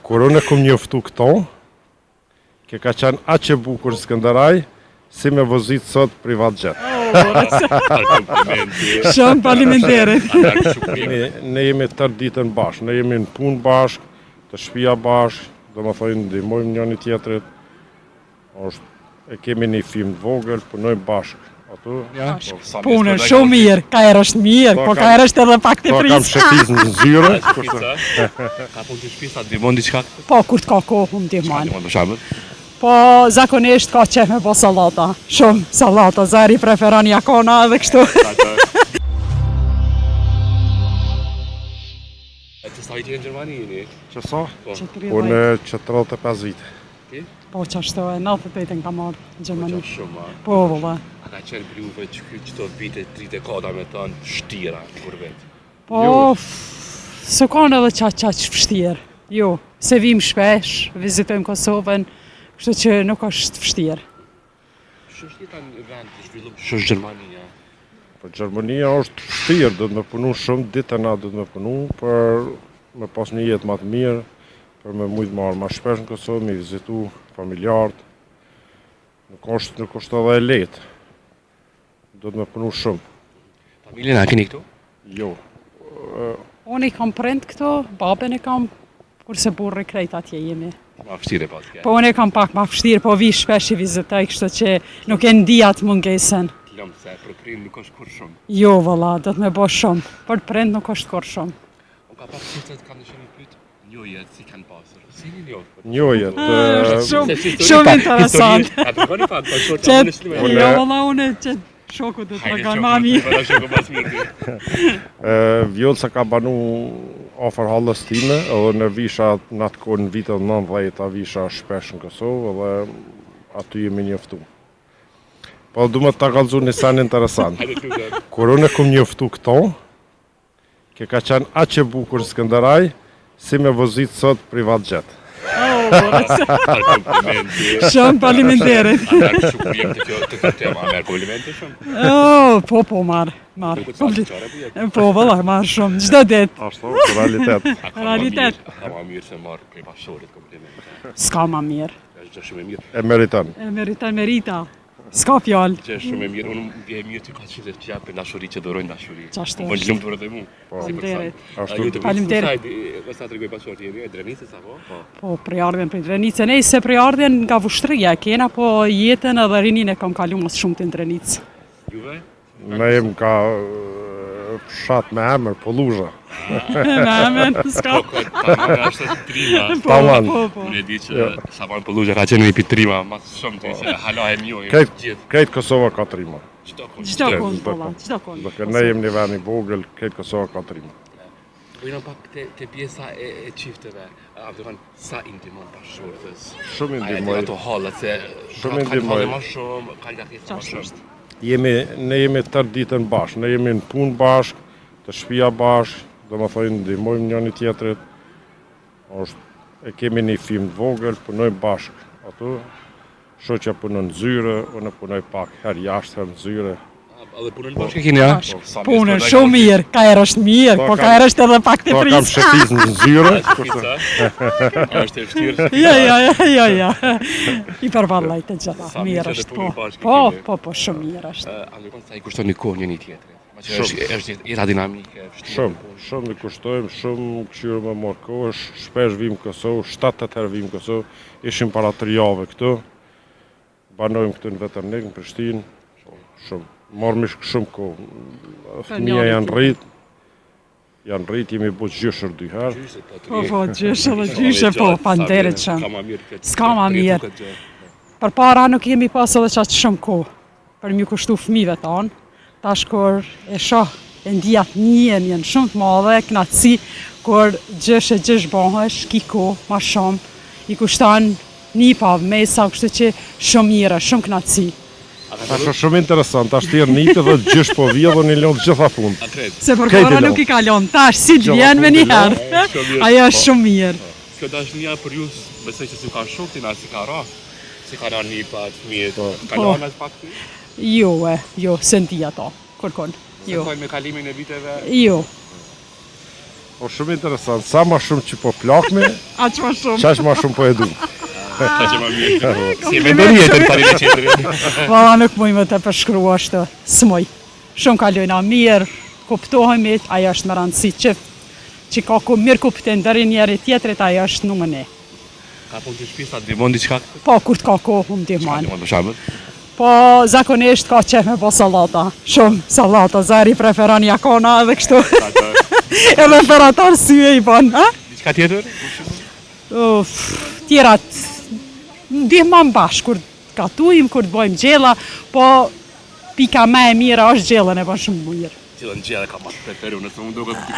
Kur unë e kum njoftu këto, ke ka qenë aq e bukur në Skënderaj, si me vozit sot privat jet. Komplimenti. Shumë faleminderit. Ne, ne jemi tërë ditën bashkë, ne jemi në punë bashkë, të shtëpia bashkë, do më thojnë ndihmojmë njëri tjetrit. Është e kemi një firmë të vogël, punojmë bashkë aty. Ja. Po, Punën shumë mirë, ka herë është mirë, Po, po ka kam- herë është edhe pak të Po kam pris. shëtis në zyre, kurse Ka punë të shtëpisë, a ndihmon diçka? Po, kur të ka kohë, më ndihmon. Ndihmon për shembull. Po, zakonisht ka qef me bo sallata. Shumë sallata, zari preferon jakona edhe kështu. Që sa vite në Gjermani jeni? që sa? Po. Që 30. Unë që 35 vite. Ti? Po, që ashtu e 98-ën kam ardhë në Po Gjermani. që shumë, a? Po, vëlla. A ka qenë për juve që ky qëto vite, tri dekada me thënë, shtira në gurbet? Po, Jo. f- s'u kanë edhe qaq qaq vështirë. Jo, se vim shpesh, vizitojmë Kosovën, kështu që nuk është vështirë. Që është jeta në vend të zhvillum, që është Gjermania? Po Gjermania është vështirë, do të me punu shumë ditë e natë do të me punu për me pas një jetë më të mirë, për me mujtë marrë ma shpesh në Kosovë, me i vizitu familjarët. Nuk është, nuk është edhe e lehtë. Do të me punu shumë. Familjen a keni këtu? Jo. Unë i kam prind këtu, babën e kam, kurse burri krejt atje jemi. Ma vështirë e pas ke. Po unë e kam pak ma vështirë, po vi shpesh i vizitoj, kështu që nuk e ndi atë mungesën. Lëm se për prind nuk është kur shumë. Jo, vëlla, do të me bo shumë. Për prind nuk është kur shumë. Unë ka pak çiftet kam dëshirë me pyet njohjet si kanë pasur. Si një njohje? Njohjet. Ah, ë, është shumë, Se si histori shumë pak, interesant. histori- A tregoni pak, pa short, Qet, a unë shluaj. Unë- jo, vëlla, unë që shoku do të Hajde, tregon shoku, ma mirë. tregona shoku mas mirë. ë, Vjollca ka banu afër hallës time, edhe në visha në atë kohë në vitet 90-ta visha shpesh në Kosovë edhe aty jemi njoftu. Po du me ta kallzu një sen interesant. Hajde lutem. Kur unë e kum njoftu këto, ke ka qenë aq e bukur në Skënderaj, si me vozit sot privat jet. Komplimenti. Shumë faleminderit. A ka shumë jep të kjo të kjo tema, a merr komplimente shumë? Oh, po, po, marr, marr. Duket sa Kompli- qare po jep. Po, vëlla, marr shumë, çdo ditë. Ashtu, realitet. A ka ma Realitet. mirë- A ka ma mirë se marr prej pashorit komplimente. S'ka ma mirë. Është gjë shumë e mirë. E meriton. E meriton merita. S'ka fjalë. Gjë shumë e mirë. Unë më vjen mirë që ka çifte që japin dashuri, që dhurojnë dashuri. Qashtu Më bën është. lumtur edhe mu. Po. Si person. Faleminderit. Ashtu. Ju të Faleminderit. Faleminderit. Sa tregoj bashkëshorti jeni e Drenicës apo? Po. Po, prejardhjen prej Drenicë. Ne se prejardhjen nga Vushtrria e kena, po jetën edhe rinin e kam kalu më së shumti në Drenicë. Juve? Ne jem ka e, fshat me emër, Polluzha. Me emën, s'ka. Po, ko, tamam është trima. Po, Taman. po, po. Unë e di që Shaban Pëlluzha ka qenë një pi trima, ma shumë të që hala e njohim Krejt, gjithë. krejt Kosova ka trima. Çdo kund. Çdo kund, Çdo vëlla, kund. çdo kund. Do ne jemi një vend i vogël, krejt Kosova ka trima. Po jena pak te, te pjesa e, e çifteve. A më thënë, sa i ndihmon bashkëshortës? Shumë i A e di ndihmoj. ato hallet se Shumë i ka- kanë ndihmoj. halle më shumë, kanë ngarkesa më Qashtu shumë. është. Jemi, ne jemi tërë ditën bashkë, ne jemi në punë bashkë, të shtëpia bashkë, do më thojnë ndihmojmë njëri tjetrit. Është e kemi një firmë të vogël, punojmë bashkë aty. Shoqja punon në zyre, unë punoj pak herë jashtë, herë në zyre. A, Edhe punën bashkë e keni, a? Bashkë. Sa mirë Punën s'po shumë mirë, ka herë është mirë, Po, po ka kam- herë është edhe pak të Po kam pris. shëtis në zyre, kurse A është e vështirë? Jo, jo, jo, jo, jo. I përballoj të gjitha. Sa mirë Mirë që dhe është, punën po. bashkë Po, keni. po, po, shumë mirë është. A më sa i kushtoni kohë njëri tjetrit? Ma që Shumë. është është jeta dinamike, e vështirë. Shumë, shumë i kushtojmë, shumë këshyrë me marrë kohë, shpesh vim në Kosovë, 7-8 herë vim në Kosovë, ishim para 3 javë këtu, banojmë këtu në Veternik, në Prishtinë, shumë, marrim shumë kohë. Fëmija njëri janë tjetrin. rrit, janë rrit, jemi bu gjyshër dy herë. Gjyshe, po, Po, po, gjyshe dhe gjyshe, po, faleminderit Ka shumë. ma mirë këtë. S'ka ma këtë mirë. këtë gjë. Përpara nuk jemi pas edhe qaq shumë kohë për m'ju kushtu fëmijëve tanë. Tash kur e shoh e ndi atë ndjenjën shumë të madhe, kënaqësi kur gjysh e gjysh bëhesh, ki kohë ma shumë, i kushton nipa, mesa, kështu që shumë mirë, është, shumë kënaqësi. A ka Tash është shumë interesant, tash ti rriti dhe gjysh po vje dhe një lënë gjitha punë. A krejt. Se Krejt i përpara lon. nuk i kalon, tash si të Gjitha vjen me punë një i lon. herë. Shumë mirë. Ajo është shumë mirë. Kjo dashnia për ju, besoj që si ka shoktin, a si ka ra. Si ka ra nipat, fëmijët. Po. Ka Po. lënë as pak ty? Jo, e, jo, se ndi ato, kërkon. Se Jo, thojnë me kalimin e viteve, jo. Po shumë interesant, sa ma shumë që po plakmi, Aq ma shumë. qaq ma shumë po e du. Aq ma mirë. Si e mendoni jetën tani me tjetrin? Valla nuk muj me të përshkru ashtu, s'muj. Shumë kalojna mirë, kuptohemi, ajo është me rëndësi që që ka ku mirë kuptim deri njëri tjetrit, ajo është numër një. Ka punë të shtëpisë, a ndihmon diçka? Po, kur të ka kohë, më ndihmon. Ndihmon për shembull. Po, zakonisht ka qef me bo sallata. Shumë sallata, Zari preferon jakona edhe kështu. edhe për atë arsye i bon, ha? Diçka tjetër? Uf, tjerat, ndihmon bashkë, kur gatujmë, kur të bojmë gjella, po pika më e mira është gjellën e bon shumë mirë. Cilën gjellë ka ma të preferu, nëse më duket të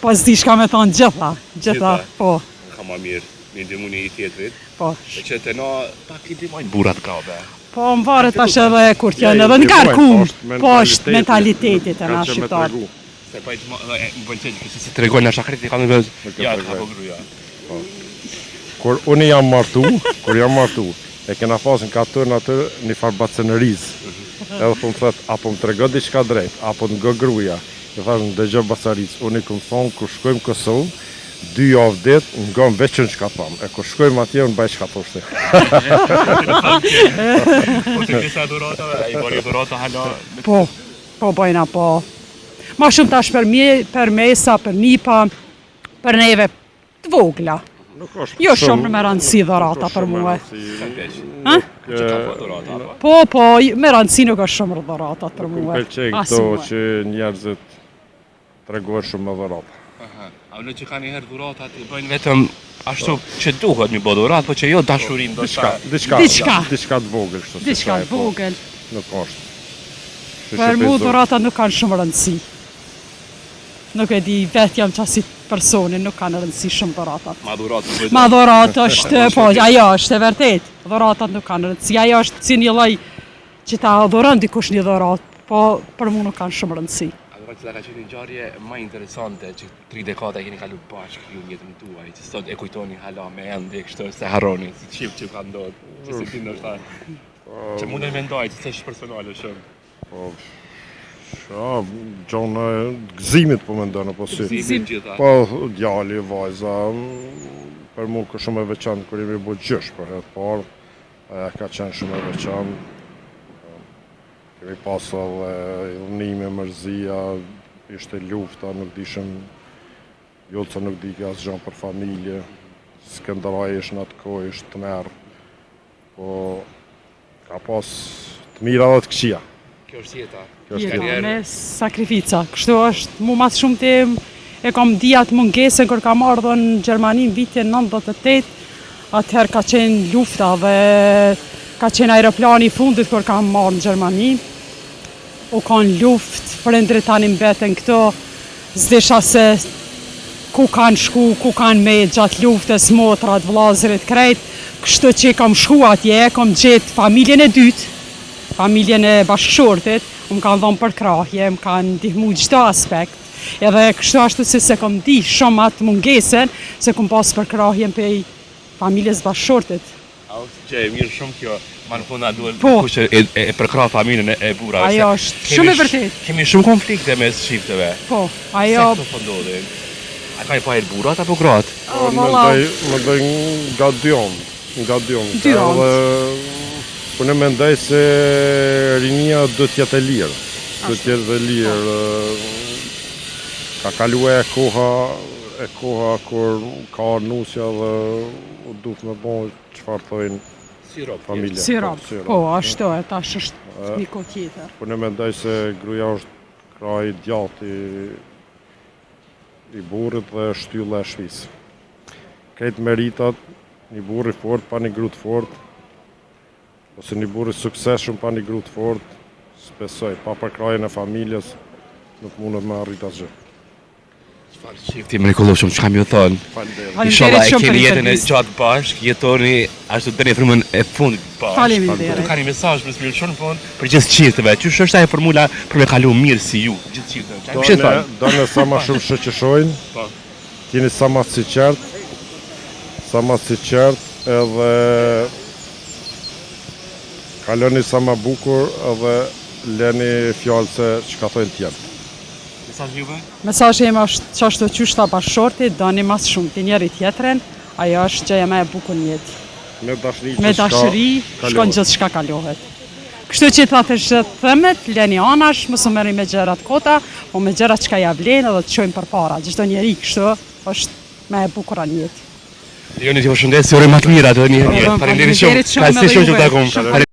Po s'di çka me thonë gjitha, gjitha, po. Ka ma mirë, me ndihmu një tjetrit. Po. E që të na pak i ndihmojnë burrat grave. Po, më varet tash edhe kur t'janë edhe në ngarkum, po është mentaliteti te na shqiptarët. Se po më pëlqen që si tregojnë ashtu krejt i kanë vëz. Ja, ka po gruaja. Po. Kur unë jam martu, kur jam martu, e kena pas në katun aty një farë bacenëriz. Edhe po më thot, apo më tregon diçka drejt, apo të ngo gruaja. I thash, ndëgjo baca Riz, unë i kom thonë kur shkojmë Kosovë, dy javë ditë, ngon veç unë çka tham. E kur shkojmë atje, unë baj çka thosh ti. Po të disa dhuratave, ai bëri dhurata hala. Po, po bojna po. Ma shumë tash për mje, për mesa, për nipa, për neve të vogla. Nuk është Jo shumë me rëndësi dhurata për mua. Ha? Që ka po dhurata apo? Po, po, me rëndësi nuk është shumë dhuratat për Nuk më mua. pëlqejnë As këto mua. që njerëzit tregohen shumë me dhurata. Aha. A vëllë që ka një herë dhuratat i bëjnë vetëm ashtu që duhet mi bë dhurat, po që jo dashuri Diçka, ndoshta. diçka, Diçka. diçka të vogël kështu. si Diçka thaj, të po, vogël. Nuk është. Kështu që Për mu bezor. dhuratat nuk kanë shumë rëndësi. Nuk e di, vetë jam qasi personi, nuk kanë rëndësi shumë dhuratat. Ma dhurat nuk bëjnë. Ma dhurat është, po, ajo është e vërtet. Dhuratat nuk kanë rëndësi. Ajo është si një lloj që ta dhuron dikush një dhurat, po për mu nuk kanë shumë rëndësi. A do të ka qenë një ngjarje më interesante që tri dekada keni kalu bashkë ju në jetën tuaj, që sot e kujtoni hala me ende kështu se harroni, si çift që ka ndodhur, që si ti ndoshta që mund të mendoj që s'është personale shumë. Po, Qa, gjona e gëzimit po mendon apo si? Gëzimin gjitha. Po, djali, vajza, mm, për mu ka shumë e veçantë kur jemi bo gjysh për herë të parë, aja ka qenë shumë e veçantë. Kemi pas edhe idhnime, mërzia, ishte lufta, nuk dishëm, Jollca nuk dike asgjë për familje, Skënderaj ish në atë kohë, ish tmerr, po ka pas të mira dhe të këqija. Kjo është jeta. Kjo është Jeta jeta. me sakrifica. Kështu është, mu ma të shumë të e kam di atë mungesën kur kam ardhur në Gjermani në vitin 98, atëherë ka qenë lufta dhe ka qenë aeroplani i fundit kur kam marrë në Gjermani. U kanë luft, prindrit tani mbeten këto, s'disha se ku kanë shku, ku kanë me gjatë luftës, motrat, vllazërit, krejt, kështu që kam shku atje, kam gjetë familjen e dytë, familjen e bashkëshortit, më kanë dhënë përkrahje, më kanë ndihmu çdo aspekt. Edhe kështu ashtu si se kom di shumë atë mungesën, se kom pas përkrahjen prej familjes bashkëshortit. A është gjë e mirë shumë kjo, ma në fund na duhet Po. kush e, e, e përkrah familjen e, e burrave. Ajo se është kemi shumë e sh- vërtetë. Kemi shumë konflikte mes çifteve. Po, ajo Se këto po ndodhin? A ka i pa herë burrat apo gratë? O, Po, valla, mendoj, mendoj nga dy anë, nga dy anë. Dy anë. Edhe unë mendoj se rinia duhet të jetë e lirë. Duhet të jetë e lirë. Ka kaluar e koha, e koha kur ka ardhur nusja dhe u duhet me bo çfarë thojnë Si rob. familja. si Po, rob. si rob. Po, ashtu e tash është një kohë tjetër. Unë mendoj se gruaja është krahi i djathtë i, i burrit dhe shtylla e shtëpisë. Krejt meritat, një burr i fort pa një gru të fort, ose një burr i suksesshëm pa një gru të fort, s'besoj, pa përkrahjen e familjes, nuk mundet me arrit asgjë. Çfarë çifti mrekullueshëm, çka më ju thon. Faleminderit. Inshallah Faleminderit e shumë për keni jetën e intervistë. gjatë bashk, jetoni ashtu deri në frymën e fundit bashk. Faleminderit. Tu ka një mesazh më mirë shumë në fund për gjithë çifteve. Qysh është ajo formula për me kalu mirë si ju, gjithë çifteve. Çka kishte Done, thënë? done sa ma shumë shoqëshojnë, Po. t'jeni sa ma të sinqert, sa ma të sinqert edhe kaloni sa ma bukur edhe leni fjalë se çka thonë tjerë. mesazh juve? Mesazhi im është qashtu qysh tha bashkëshorti, doni ma së shumti njëri tjetrin, ajo është gjëja më e bukur në jetë. Me dashuri Me dashuri shkon gjithçka kalohet. Kështu që thashethemet, leni anash, mos u merrni me gjëra të kota, po me gjëra çka ja vlen edhe të çojnë përpara. Çdo njeri kështu është më e bukura në jetë. Lejoni t'ju përshëndes, ju uroj më të mirat edhe një herë. Faleminderit shumë. Faleminderit shumë Kënaqësi edhe shumë që juve. takum. Shumë.